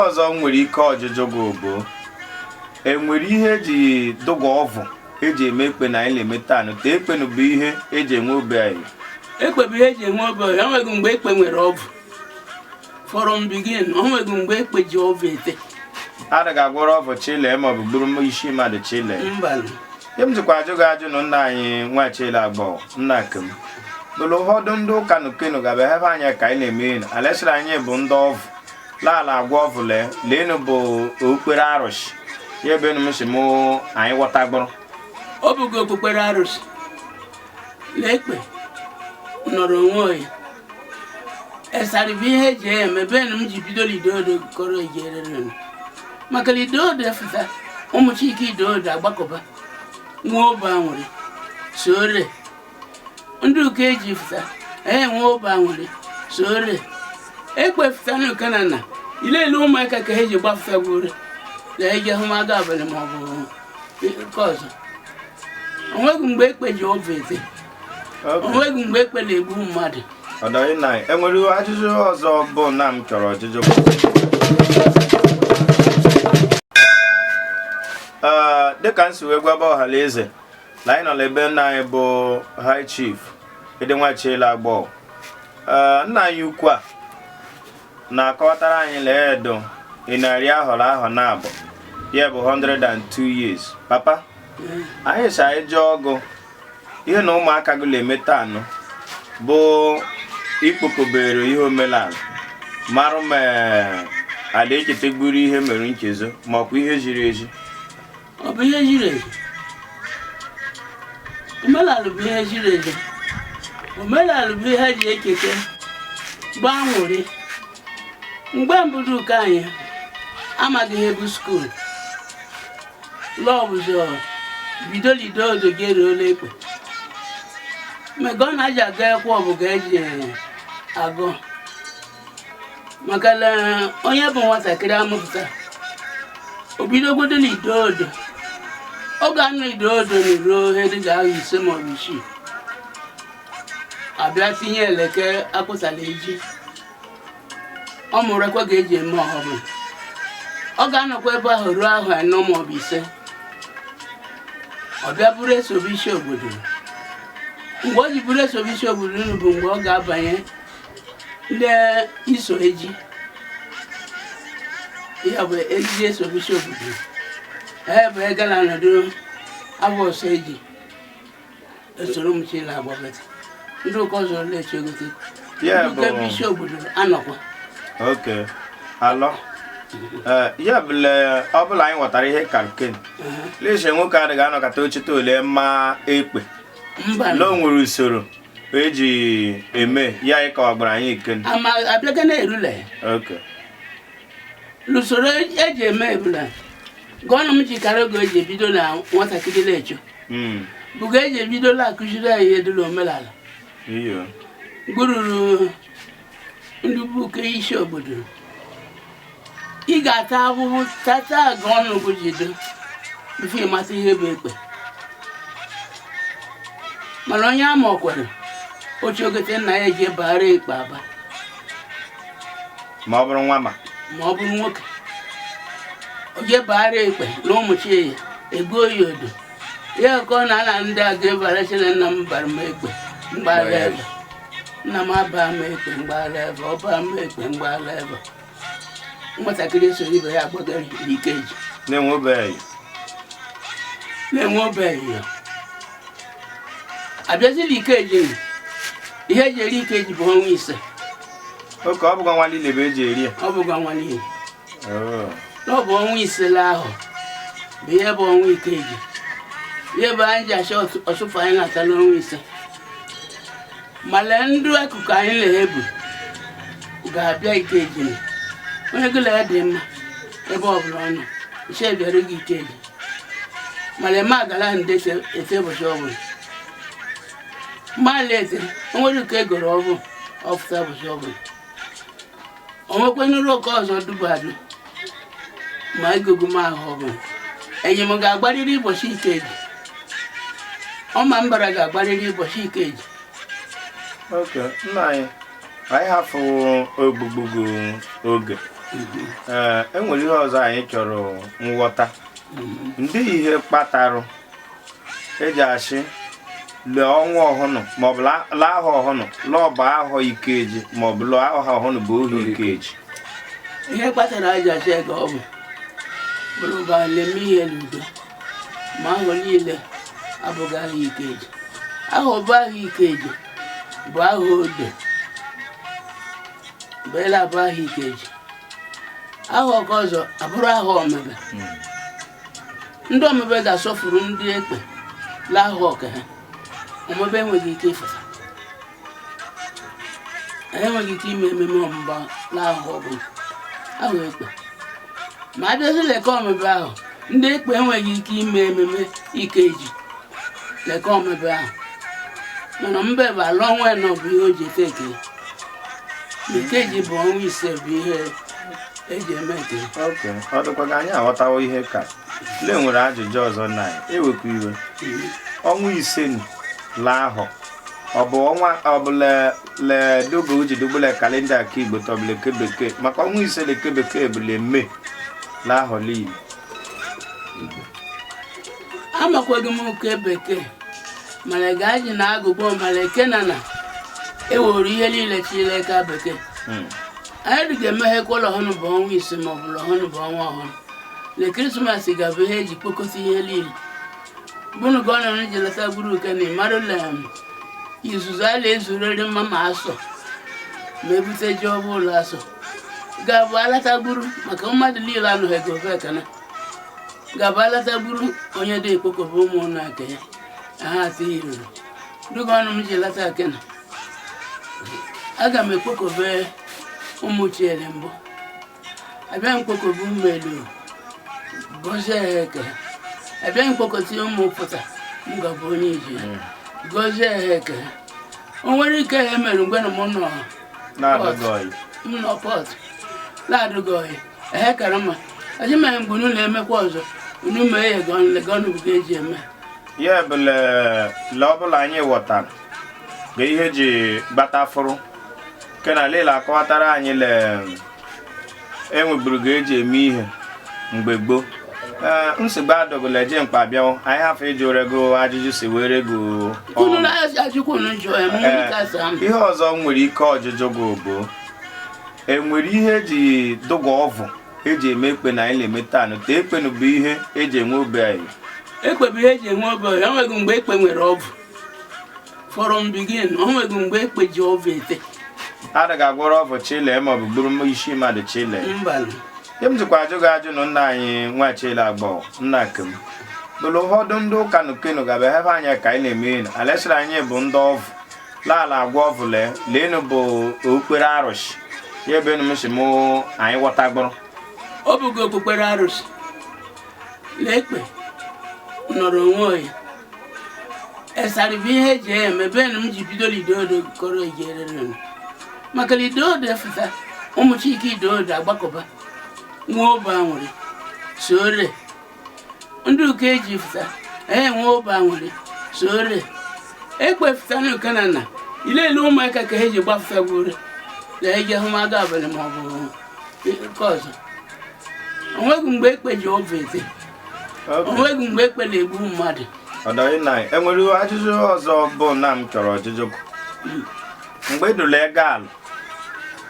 Ọzọ m nwere ike ọjụjụ gị bụ, enwere ihe eji dụga ọvụ eji eme ekpe na anyị na-eme taa nụ ta ekpe nụ bụ ihe eji enwe obi anyị? Ekpe bụ ihe eji enwe obi ọhịa. Onweghị mgbe ekpe nwere ọvụ. From begin, onweghị mgbe ekpe ji ọvụ ete. Adịghị agwọrọ ọvụ chile maọbụ gburu isi mmadụ chile? Mba. Ihe m jikwa ajụ gị ajụ nụ, nna anyị Nwachile Agbọ, nna kem bụrụ ụfọdụ ndị ụka nukenu gaba ebe anya ka anyị na-eme enu alesịrị anyị bụ ndị ọvụ laala agwa ọvụ lee leenu bụ okpukpere arụsị ya ebe enu m si mụ anyị ghọtagbụrụ. Ọ bụghị okpukpere arụsị na ekpe nọrọ onwe ya. Esarị bụ ihe eji eme ben m ji bido lidodo kọrọ ejerere maka lidodo efụta ụmụ chike idodo agbakọba nwee obe anwụrị sore ndị ụka eji fụta ee nwee obe anwụrị sore ekpe fụta n'ụka na na ilele ụmụaka ka ha ji gbafụta gwure na eje hụmaga abalị maọbụ nke ọzọ. Onweghị mgbe ekpe ji ọvụ ete. Onweghị mgbe ekpe na-egbu mmadụ. Ọdọghị na enwere ajụjụ ọzọ bụ na m chọrọ ọjụjụ. Ee, dịka m si wee gwaba ọhala eze na anyị nọ n'ebe nna anyị bụ High Chief Edenwachile Agbọ. Ee, nna anyị ukwu a na-akọwatara anyị na edo ịnarị ahọrọ ahọ na abụọ ya bụ 102 years. Papa anyị si anyị jụọ ọgụ ihe na ụmụaka gị na-eme taa nụ bụ ikpokobere ihe omenala marụ ma ala echetagburu ihe mere nchezo ma ọkwa ihe ziri ezi. Ọ bụ ihe ziri ezi. Omenala bụ ihe ziri ezi. Omenala bụ ihe eji echeta gbanwere. Mgbe mbụ ụka anyị amaghị ihe bụ school lọbụzọ bido lidodo jeruola ekpe mgbe ọ na-aji aga ekwe ọ bụ ga eji agụ maka na onye bụ nwatakịrị amụpụta o bidogodo n'idodo ọ ga-anọ idodo na ruo ihe dịka ahụ 5 maọbụ 6 abịa tinye eleke akpụtala eji ọ mụrụ ekwe ga-eji eme ọbụla ọ ga-anọkwa ebe ahụ ruo ahụ 4 maọbụ 5 ọ bịa bụrụ esobe isi obodo. Mgbe ọ ji bụrụ esobe isi obodo unu bụ mgbe ọ ga-abanye ndị iso eji ya bụ ejiji esobe isi obodo ebe ị gara nọdụ abụ ọsọ eji esoro m chila agbabata ndị ụka ọzọ na-echegote Ya ndị ụka bụ ebe isi obodo anọkwa. Ok, alọ. Ee, ya bụ le ọ bụla anyị ghọtara ihe kalken lese nwoke adịghị anọkọta ochite ole mma ekpe. Mba. Na o nwere usoro eji eme ya anyị kọwagbara anyị ike. Ama abịaga na-erule. Ok. L'usoro eji eme ebula gọọnụ m jikara oge eji ebido na nwatakịrị na-echo bụ ga eji ebidola akụziri anyị ihe dị n'omenala. Iyo. Gbururu ndị bụ oke isi obodo ị ga-ata ahụhụ tata aga ọnụ gị jido bifo ịmata ihe bụ ekpe mana onye ama ọkwere oche ogete nna ya eji baghara ekpe aba. Ma ọ bụrụ nwa ma ma ọ bụrụ nwoke o jee baghara ekpe na ụmụ chi ya ego ya odo ya ka ọ na-ala ndị a ga-ebara sị na nna m bara m ekpe mgbagha ebe nna m aba m ekpe mgbagha ebe ọ baa m ekpe mgbagha ebe nwatakịrị soro ibe ya agbagara ikeji na-enwebeghị na-enwebeghị ya abịazila ikeji nụ. Ihe eji eri ikeji bụ ọnwa 5. Oke ọ bụghị ọnwa niile bụ eji eri ya. Ọ bụghị ọnwa niile. Oh. Na ọ bụ ọnwa 5 la ahụ bụ ihe bụ ọnwa ikeji ihe bụ anyị ji achọ ọsụfụ anyị na-ata n'ọnwa 5 ma lee ndụ akụkụ anyị na-ebu ga-abịa ikeji nụ. Onye gụla ya dị mma ebe ọ bụla ọ nọ iche bịara gị ikeji mana eme agala ndị ete ụbọchị ọbụla mmalị ete onwere nke egoro ọbụ ọfụta ụbọchị ọbụla o nwekwenụrụ ụka ọzọ dubadu ma egogo m ahụ ọbụla enyi m ga-agbarịrị ụbọchị ikeji ọma mbara ga-agbarịrị ụbọchị ikeji. Ok, nna anyị anyị hafụ ogbugbugu oge. Ee, enwere ihe ọzọ anyị chọrọ nghọta. Ndị ihe kpatarụ eji ashị lee ọnwa ọhụnụ maọbụ laa ahọ ọhụnụ lọbụ ahọ ikeji maọbụ lụọ ahọ ọhụnụ bụ ohu ikeji? Ihe kpatara aja achị ka ọ bụ bụrụ ba leme ihe n'udo, ma ahọ niile abụghị ahọ ikeji. Ahọ bụ ahọ ikeji bụ ahọ odo bụ ele abụ ahọ ikeji. Ahọ nke ọzọ abụrụ ahọ omebe. Ndị omebe ga-asọfuru ndị ekpe laa ahọ ọka ha. Omebe enweghị ike ịfụta, enweghị ike ime ememe ọmụba laa ahọ ọbụla ahọ ekpe. Ma abịazi leka omebe ahụ, ndị ekpe enweghị ike ime ememe ikeji leka omebe ahụ. Mana mbe bụ ala ọnwa ịnọ bụ ihe o ji ete ekele. Ikeji bụ ọnwa 5 bụ ihe eji eme ekele. Ok, ọ dịkwa ka anyị aghọtawo ihe ka lee. Nwere ajụjụ ọzọ na ewekwa iwe. Ọnwa 5 la ahọ, ọ bụ ọnwa ọbụla le dogo ji dogbule kalenda ka Igbo tọbụla ke bekee? Maka ọnwa 5 le ke bekee bụ le Mee la ahọ niile. Amakwaghị m nke bekee, mana gaji na agụgbọ mana eke na ewere ihe niile chile ka bekee. Anyị ga-emeghekwa ụlọ ọhụrụ bụ ọnwa 5 ma ọ bụ ụlọ ọhụrụ bụ ọnwa ọhụrụ le Krismas ga-abụ ihe eji kpokọta ihe niile bụnụ ka ọ nọrọ ji leta gburu uke na ịmarụla izuzu a na-ezurịrị mma ma asọ ma ebute ji ọbụ ụlọ asọ ga-abụ alata gburu maka mmadụ niile anụghị ego ofe ekene ga-abụ alata gburu onye dị ekpokọba ụmụnna nke ya ha atụ iruru dịka ọnụ m ji lata akena. Aga m ekpokọbe ụmụ chiele mbụ, abịa mkpokọbe ụmụ elu gọzie ha eke, abịa mkpokọta ụmụ pụta m ga-abụ onye iji ya gọzie ha eke. O nwere ike ha mere mgbe na m nọ na-adịghị oyi. M nọ pọt na-adịghị oyi ehe kara mma ọjị mere mgbe unu na-emekwa ọzọ unu mee ya gọnụ bụ ka eji eme. Ya bụ le ọbụla anyị ghọtara ga ihe ji gbata fụrụ ke na lele akọwatara anyị le enweburu ga eji eme ihe mgbe gboo. Ee, nsogbu adọgụla eje mkpa bịawo anyị hafụ ịjụ rego ajụjụ si were go unu ọnụ. Na-ajụkwa unu jụọ ya m ka saa m. Ihe ọzọ m nwere ike ọjụjụ gị bụ enwere ihe eji dụga ọvụ eji eme ekpe na anyị na-eme taa nụ te ekpenụ bụ ihe eji enwe obi anyị. Ekpe bụ ihe eji enwe obi ọhịa. Onweghị mgbe ekpe nwere ọvụ from begin. Onweghị mgbe ekpe ji ọvụ ete. Adịghị agwọrọ ọvụ chile maọbụ gburu isi mmadụ chile. Mba. Ihe m jikwa ajụ gị ajụ nụ, nna anyị nwachila agbọ nna kem bụrụ ụfọdụ ndị ụka nukenu ga-abịa hebe anya ka anyị na-eme enu alesịrị anyị bụ ndị ọvụ laala agwa ọvụ lee leenụ bụ okpukpere arụsị ya ebe enu m si mụ anyị ghọtagbụrụ. Ọ bụghị okpukpere arụsị na ekpe nọrọ onwe ya esarị bụ ihe eji eme be m ji bido lidodo kọrọ ejerere maka lidodo efụta ụmụ chike idodo agbakọba nwa obe anwụrị sore ndị ụka eji fụta ee nwa obe anwụrị sore ekpe fụta n'ụka na na ilele ụmụaka ka ha ji gbafụta gbure na eji ahụmaga abalị ma ọ bụ nke ọzọ. Onweghị mgbe ekpe ji ọbụ ete. Onweghị mgbe ekpe na-egbu mmadụ. Ọdọghị na enwere ajụjụ ọzọ bụ na m chọrọ ọjụjụ bụ mgbe edula ego ala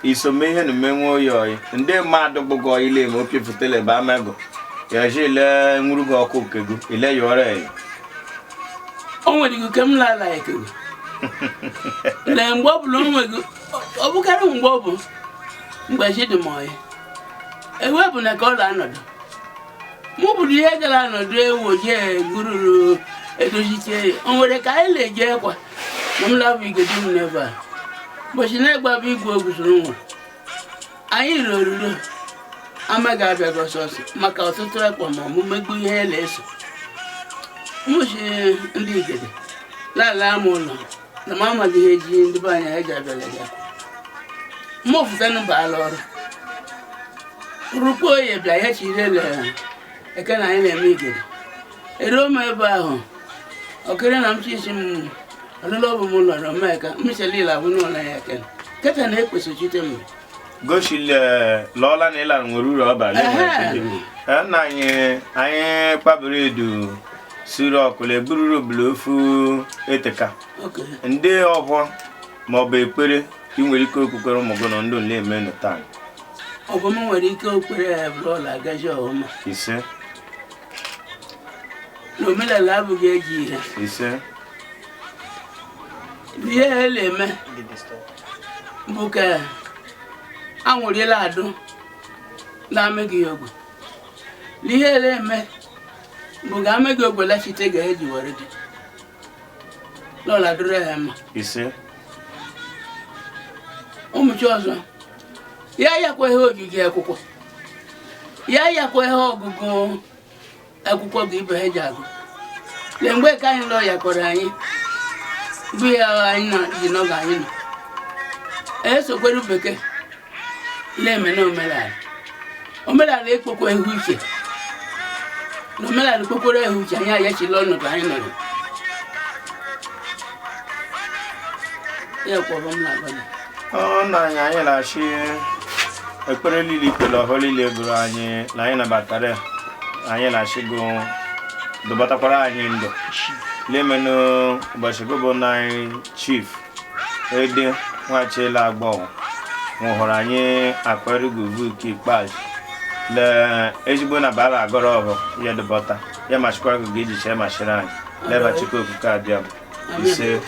isome ihe na mmenwe oyi oyi ndị mmadụ gbụgọ ile ma opie futele ba amego ya ji ile nwuru gị ọkụ kego ile ya ọrịa ya. O nwere ike m lala ekego na mgbe ọ bụla o nweghị ọ bụkarị mgbe ọ bụ mgbe chi dị m oyi ewe bụ na ka ọ na-anọdụ mụ bụrụ ihe gara anọdụ ewu jee gururu edoziche ya. O nwere ka anyị na-eje ekwa na m labụ igodo m n'ebe a ụbọchị na-egba bụ igwe oguzoro nwụrụ anyị ruru oruro amaghị abịaghị ọsọ ọsọ maka ọtụtụ ekwa ma ọmụmegbu ihe na-eso mụchi ndị igede lala m ụlọ na m amaghị ihe ji ndị be anyị eji abịala ya mmụfụtanụ baala ọrụ rukwa oye bịa ya chirele eke na anyị na-eme igede eruo m ebe ahụ ọkịrị na m chisi m ọlụlụ ọ bụ m lọrọ meka m chelila abụ n'ụlọ ya eke keta na ekpesochite m. Goshile lọọla na ịlara nwere uru ọ bara. Ehe. Nna anyị, anyị kpabiri edu siri ọkụla egbururu bụla ofu eteka. Ndị ọhụọ maọbụ ekpere ị nwere ike okwukwere ụmụ gị na ndụ na-eme taa? Ọ bụ m nwere ike okpere ya bụrụ ọla agaji ọhụma. Ise. Na omenala abụghị eji ihe. Ise. Ihe ha na-eme bụ ka anwụrịla adụ na-amịghị ogwe. Ihe na-eme bụ ka amịghị ogwe lachite ga eji were dị n'ọla dịrị ya mma. Ise. Ụmụchi ọzọ ya yakwa ihe ogige akwụkwọ, ya yakwa ihe ọgụgụ akwụkwọ ga ibe ha ji agụ. Lee mgbe ka anyị lọ yakọrọ anyị bụ ya anyị nọ ji nọga anyị nọ esokwere bekee na-eme na omenala. Omenala ekpokwa ihu uche na omenala kpokwere ihu uche anyị ayachila ọnọdụ anyị nọrọ ya kwọrọ m na-agwa gị. Ọ nna anyị, anyị na-achị ekpere niile ikpere ọhụrụ niile gụrụ anyị na anyị nabatara ya. Anyị na-achị gụ dụbatakwara anyị ndụ lemenụ ụbọchị gụbụ nna anyị Chief Ede Nwachila Agbọ nwụhụrụ anyị akpọrịgụvu nke ikpeazụ lee ezigbo na bara agọrọ ọhụ ya dụbọta ya machikwa gị iji chee machiri anyị leba Chukwu okike abịa. Ise.